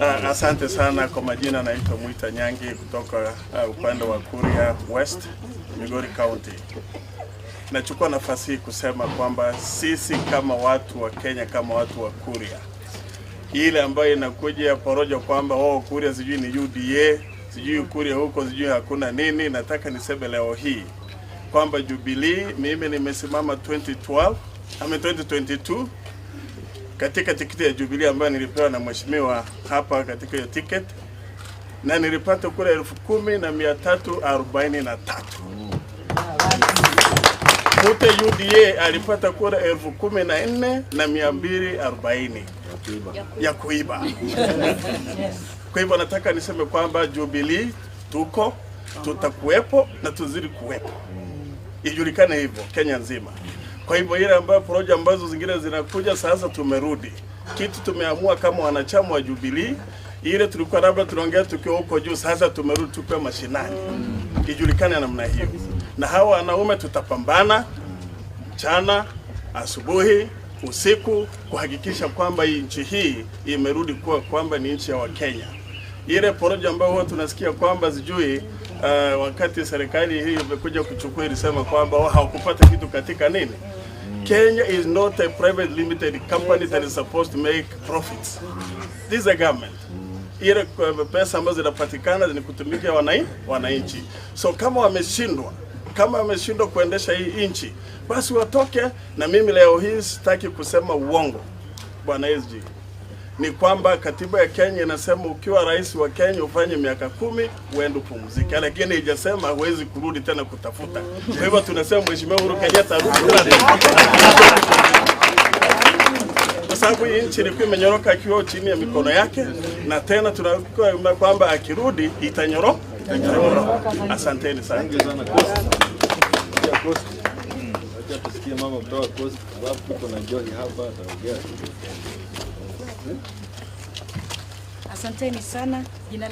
Asante sana kwa majina, naitwa Mwita Nyangi kutoka upande wa Kuria West, Migori County. Nachukua nafasi hii kusema kwamba sisi kama watu wa Kenya, kama watu wa Kuria, ile ambayo inakuja porojo kwamba oh, Kuria sijui ni UDA, sijui Kuria huko sijui hakuna nini, nataka niseme leo hii kwamba Jubilee, mimi nimesimama 2012 ama 2022 katika tikiti ya Jubilee ambayo nilipewa na mheshimiwa hapa katika hiyo ticket, na nilipata kura 10,343. Mute UDA alipata kura 14,240 ya kuiba. Kwa hivyo nataka niseme kwamba Jubilee tuko, tutakuwepo na tuzidi kuwepo, ijulikane hivyo Kenya nzima. Kwa hivyo ile ambayo porojo ambazo zingine zinakuja sasa, tumerudi kitu tumeamua kama wanachama wa Jubilee, ile tulikuwa labda tunaongea tukiwa huko juu, sasa tumerudi tukiwa mashinani, ijulikane namna hiyo. Na hawa wanaume tutapambana mchana, asubuhi, usiku kuhakikisha kwamba hii nchi hii imerudi kuwa kwamba ni nchi ya Wakenya. Ile porojo ambayo huwa tunasikia kwamba sijui wakati serikali hii imekuja kuchukua ilisema kwamba oh, hawakupata kitu katika nini. Kenya is not a private limited company that is supposed to make profits. This is a government. Ile pesa ambazo zinapatikana ni kutumikia wananchi. So kama wameshindwa kuendesha hii nchi, basi watoke. Na mimi leo hii sitaki kusema uongo, bwana SG, ni kwamba katiba ya Kenya inasema ukiwa rais wa Kenya ufanye miaka 10 uende upumzike, lakini haijasema huwezi kurudi tena kutafuta. Kwa hivyo tunasema Mheshimiwa Uhuru Kenyatta arudi tena kwa sababu hii nchi ilikuwa imenyoroka akiwa chini ya mikono yake, na tena tunakuwa kwamba akirudi itanyoroka. Asanteni sana. Asante sana Coast. Pia Coast. Acha tusikie mama kutoka Coast, alafu tuko na Joy hapa ataongea. Asanteni sana. Jina